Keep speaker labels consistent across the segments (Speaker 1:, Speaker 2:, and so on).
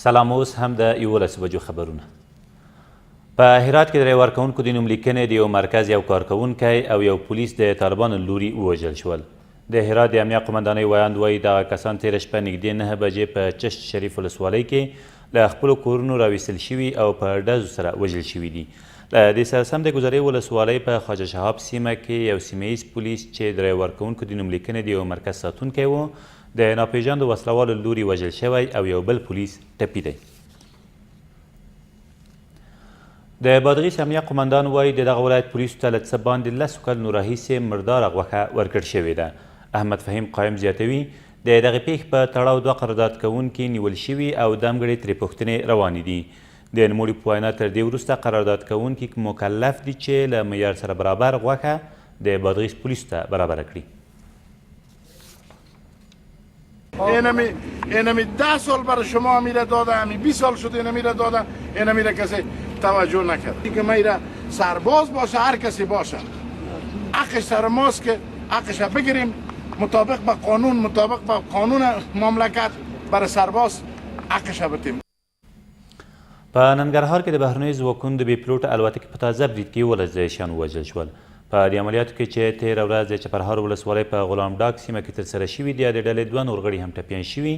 Speaker 1: سلام، اوس هم د 11 بجو خبرونه. په هرات کې د رای ورکوونکو د نوم لیکنې د یو مرکز یو کارکوونکی او یو پولیس د طالبانو له لوري ووژل شول. د هرات د امنیه قومندانۍ ویاند وایي، دغه کسان تېره شپه نږدې 9 بجې په چشت شریف ولسوالۍ کې له خپلو کورونو راویستل شوي او په ډزو سره وژل شوي دي. له دې سره سم د ګذرې ولسوالۍ په خواجه شهاب سیمه کې یو سیمه ییز پولیس چې د رای ورکوونکو د نوم لیکنې د یو مرکز ساتونکی و، د ناپېژاندو وسلهوالو له لوري وژل شوی او یو بل پولیس ټپي دی. د بادغیس امنیه قومندان وایي، د دغه ولایت پولیسو ته له څه باندې لسو کلونو راهیسې مرداره غوښه ورکړ شوې ده. احمد فهیم قایم زیاتوي، د دغې پېښې په تړاو دوه قرارداد کوونکي نیول شوي او دمګړې ترې پوښتنې روانې دي. د نوموړي په وینا، تر دې وروسته قرارداد کوونکي مکلف دي چې له معیار سره برابر غوښه د بادغیس پولیسو ته برابره کړي.
Speaker 2: اینمی 10 سال برای شما میره داده، همی 20 سال شد اینمی را داده، اینمی را کسی توجه نکرد که میره سرباز باشه، هر کسی باشه، حقش سر ماست که حقش بگیریم مطابق به قانون، مطابق به قانون مملکت برای سرباز حقش بتیم.
Speaker 1: په ننګرهار کې د بهرنیو ځواکونو د بې پیلوټه الوتکې په تازه برید کې 11 داعشیان ووژل شول. په دې عملیاتو کې چې تېره ورځ د چپرهار ولسوالۍ په غلام ډاک سیمه کې ترسره شوي، د یادې ډلې دوه نور غړي هم ټپیان شوي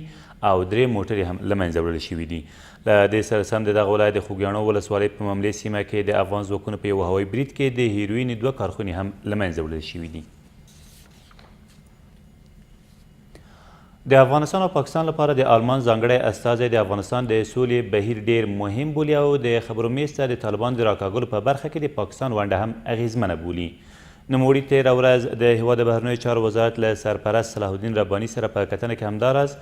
Speaker 1: او درې موټرې هم له منځه وړل شوي دي. له دې سره سم د دغه ولایت د خوږیاڼو ولسوالۍ په مملې سیمه کې د افغان ځواکونو په یوه هوایي برید کې د هیروینې دوه کارخونې هم له منځه وړل شوي دي. د افغانستان او پاکستان لپاره د آلمان ځانګړی استازی د افغانستان د سولې بهیر ډیر مهم بولي او د خبرو میز ته د طالبانو د راکاږلو په برخه کې د پاکستان ونډه هم اغیزمنه بولي. نوموړي تېره ورځ د هېواد د بهرنیو چارو وزارت له سرپرست صلاح الدین رباني سره په کتنه کې همداراز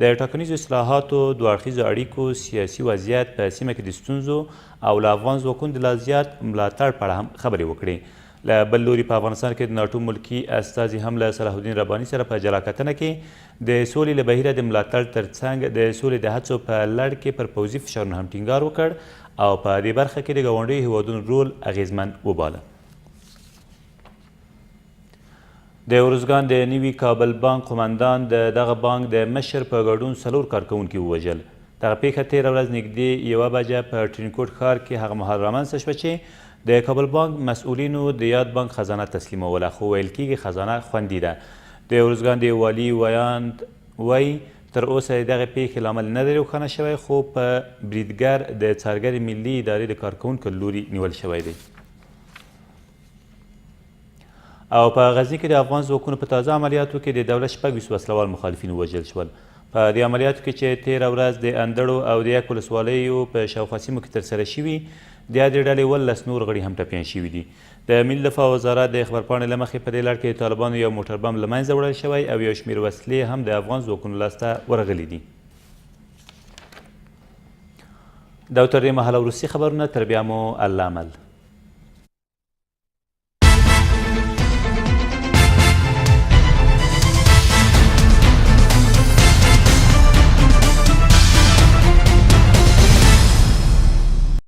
Speaker 1: د ټاکنیزو اصلاحاتو، دوه اړخیزو اړیکو، سیاسي وضعیت، په سیمه کې د ستونزو او له افغان ځواکونو د لا زیات ملاتړ په اړه هم خبرې وکړې. له بل لوري په افغانستان کې د ناټو ملکي استازي هم له صلاح الدین رباني سره په جلا کتنه کې د سولې له بهیره د ملاتړ ترڅنګ د سولې د هڅو په لړ کې پر پوځي فشارونو هم ټینګار وکړ او په دې برخه کې د ګاونډیو هېوادونو رول اغېزمن وباله. د ارزګان د نوي کابل بانک قومندان د دغه بانک د مشر په ګډون څلور کارکوونکي ووژل. دغه پېښه تېره ورځ نږدې یوه بجه په ټرینکوټ ښار کې هغه مهال رامنځته شوه چې د کابل بانک مسؤلینو د یاد بانک خزانه تسلیموله، خو ویل کېږي خزانه خوندي ده. د ارزګان د والي ویاند وايي، تر اوسه د دغې پېښې لامل نه دی روښانه شوی، خو په بریدګر د څارګرې ملي ادارې د کارکوونکو له لوري نیول شوی دی. او په غزني کې د افغان ځواکونو په تازه عملیاتو کې د دولت 26 وسلوال مخالفین ووژل شول. په دې عملیاتو کې چې تېره ورځ د اندړو او د یک ولسوالیو په شاوخوا سیمو کې ترسره شوي، د یادې ډلې 17 نور غړي هم ټپیان شوي دي. د ملي دفاع وزارت د خبرپاڼې له مخې، په دې لړ کې د طالبانو یو موټر بم له منځه وړل شوی او یو شمېر وسلې هم د افغان ځواکونو لاس ته ورغلي دي. دا تر دې مهاله وروستي خبرونه، تر بیا مو الله مل.